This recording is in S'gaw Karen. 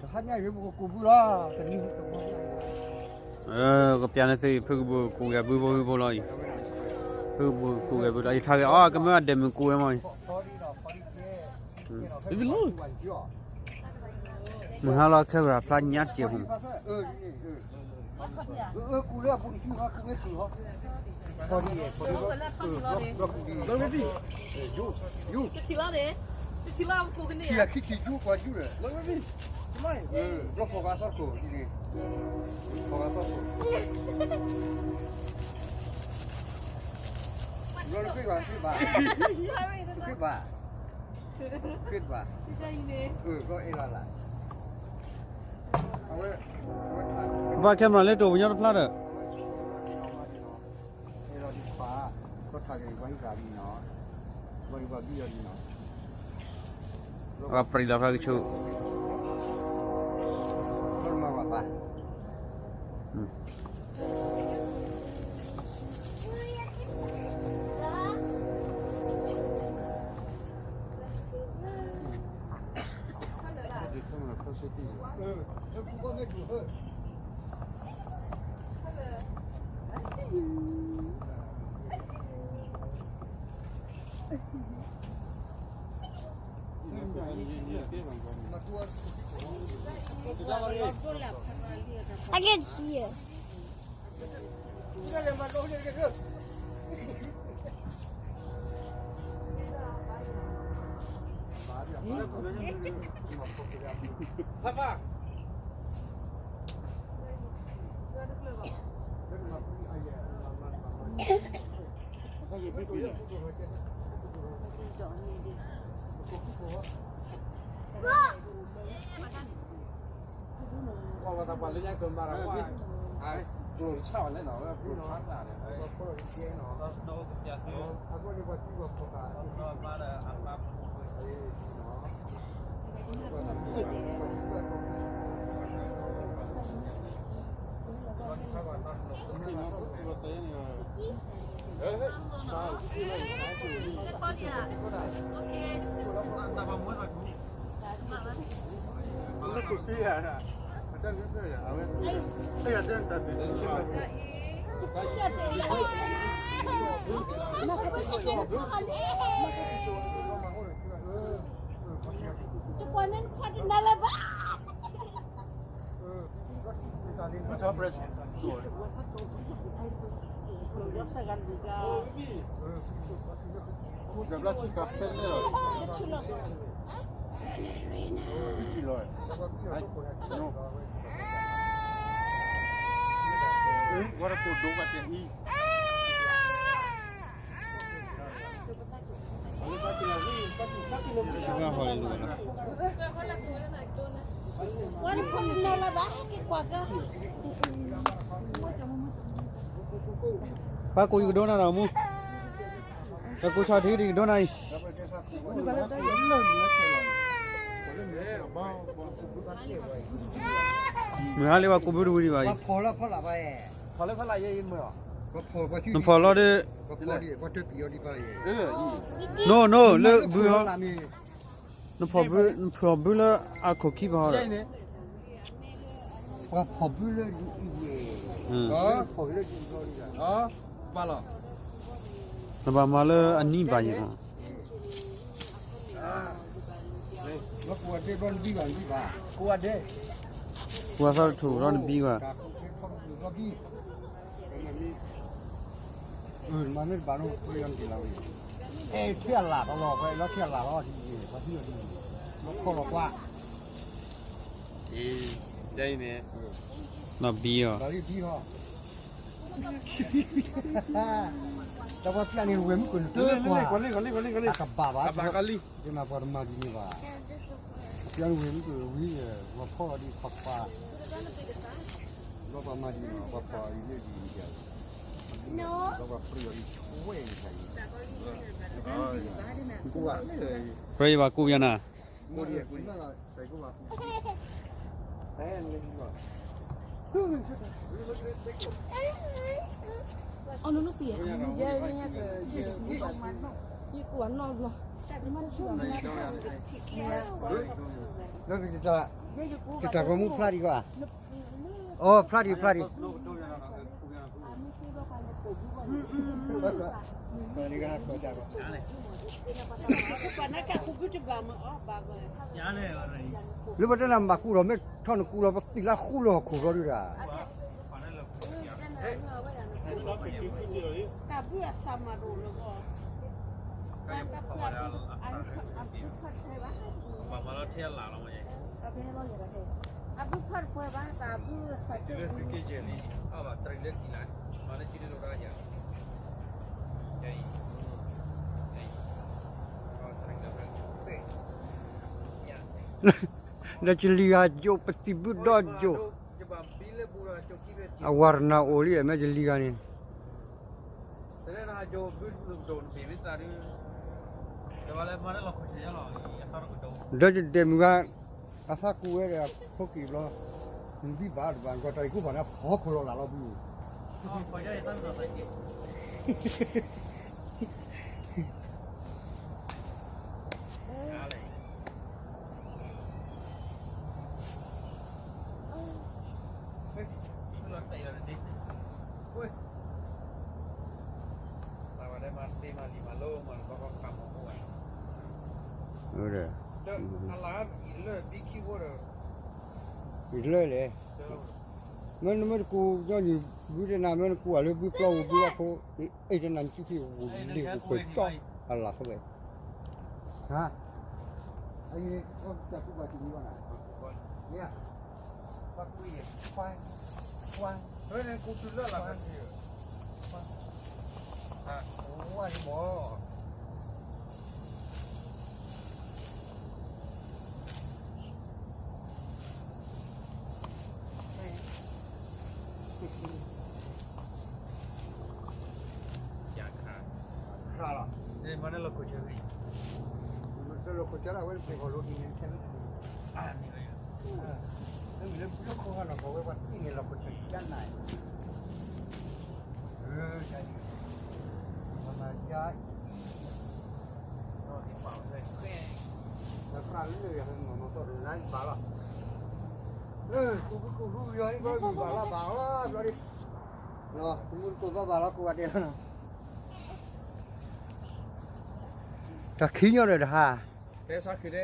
တဟါညါအံၤ ပကကူးဘုလီၤ, ကပျးန့ၣ်သ့ၣ် ဖုကဘုးကူးက့ၤဘုဖိဖုဖိလီၤအံၤ, ဖုကဘုးကူးက့ၤဘုလီၤ ယထါဂ့ၤအီၤ ကမ့ၢ်အဒဲးမုၢ်ကူးဝဲမီၢ်အံၤ, မုၢ်ဟါလီၤ camera ဖျါညါတစဲးဖိမး ဘၣ် camera လၢတိၢ်ပညီတဖျါဒီး ပှၤပြံလီၤဖျါကဆိ I can see it. ပှၤကူးယကဒိနၤဒီးမူ, ပှၤကူးဆီၣ်ထံဒံးကဒိနၤအံၤ, မုၢ်ဟါလၢပှၤကူးဘုတဝံၤဒံးဘၣ်အံၤ, နဖီၣ်လီၤဒီး, နိၣ်နိၣ်လၢဘုဟီ, နဖီၣ်ဘုလၢအခိၣ်ခံဘၣ်ဟီဒီး ပှၤဖီၣ်ဘုလၢဒ်အံၤန့ၣ်, နဘၣ်မၤလၢအနံၣ်ဘၣ်ယဲၢ်မး, ပှၤသးတထူၣ်ဒီးနဘံကွၢ်, မၤမ့ၢ်တဘၣ်နီၢ်ပှဲၤယီၤနက့ၤလီၤဝဲ, အဲၣ်ထံအလၢ်တလီၤဝဲ လီၤထံအလၢ်လီၤ, ပှၤဟံးအီၤဒ်န့ၣ်, လီၤခီလီၤကွၢ်, နဘံအီၤ, တၢ်ပှၤပျၢ်န့ၣ်ဝဲမုၢ်ကနၢၤတကွၢ်, တၢ်ကဘၣ်ဘၣ်, ယနၢ်ပှၤတမၤဒ်န့ၣ်ဘၣ်, ပျၢ်န့ၣ်ဝဲမုၢ်ကဝံၤ, ပှၤဖီၣ်အီၤဒ်ခွါခွါ, ဒီးပှၤမၤဒ်န့ၣ် ပှၤဖီၣ်အီၤဒ်န့ၣ်ဒ်န့ၣ်, ဒီးပှၤပြံအီၤဒ်ဆိဝဲန့ၣ်, ပှဲၤယဘၣ်ကူးယၤနၤ, အီၤနနပံၤ, ယကူးအနီၢ်ဘျီ လၢကတၢ်ကီမူဖျါဒံးကွၢ်, အိၣ်ဖျါဒံးဖျါဒံး, လၢပတဲနၤ မၤကူဒီး မ့ၢ်ထီၣ်နကူလီၤ ပသံးလၢဃူလၢဟီၣ်ခိၣ်ဘျီဒုဒၣ်. တၢ်ဘုၣ်အသးမၤဒိၣ်လၢဂီၢ်, အဘုၣ်ဖၣ်တကွဲဘၣ်, အဘုၣ်ဖၣ်တကွဲဘၣ်, တၢ်ဘုၣ်အသးကဲ, ဒီးကလံၤဂၤ ယိာ်ပသံးဘုၣ်ဒီးယိာ်, အဝၤတနၤအိၣ်လံ မ့ၢ်ယလံၤဂၤန့ၣ်, ဒီးယဒဲးမုၢ်ဂၤ အသးကူဝဲဒီးအဖိက့ၤဘျီ, နဘံၣ်ဘၣ်တဘၣ် ကွၢ်တၢ်အံၤကူၣ်ဖးန့ၣ် ဖီခိၣ်လီၤလၢ်လီၤဘုၣ်, လၢလဲၣ်, မ့ၢ်နမ့ၢ်တကူ ညီနုၢ်ဘုၣ်တနၤ မ့ၢ်နကူညီနုၢ်ဘုၣ်ပျီပူၤဘုၣ်အဖိ, အ့ၣ်တနၤနစုခံ ဝူၤလ့ၣ်ပှဲၤတီၢ် အလၤဖဲဝဲ, ဟါ, အံၤ တၢ်ကူပှၤတမံၤဘၣ်နၤ, ပှၤကွံာ်, ပှၤ, ပှၤ, ဝဲန့ၣ်ကူတုၤလၢလၤဖဲန့ၣ်, ပှၤ, ဝဲန့ၣ်မ့ၢ် ခါလီၤ, မ့ၢ်လီၤခိၣ်ဆၢ, လီၤခိၣ်ဆၢဒၣ်ဝဲ ပှ့ၤဟီၣ်လိၤအံၤန့ၣ် ထဲ, မ့ၢ်လၢဘုလၢခိၣ်ဟါနီၤ ပှၤဝဲပှၤသ့ၣ်န့ၣ် လီၤခိၣ်ဆၢယါနၤ, မၤယါ သရၣ်လၢယၤ မၤမၤသီၣ်လၢဘၣ်လီၤ, ကူကူကူကူယီၤ ဘၣ်လီၤဘၣ်လီၤ ဘျီဒံး, ကူကူကူဘၣ်ဘၣ်လီၤ ကူဝဲတဲလီၤ, တၢ်ခံညီဒီးတဟါ, တဲဆါခုတဲ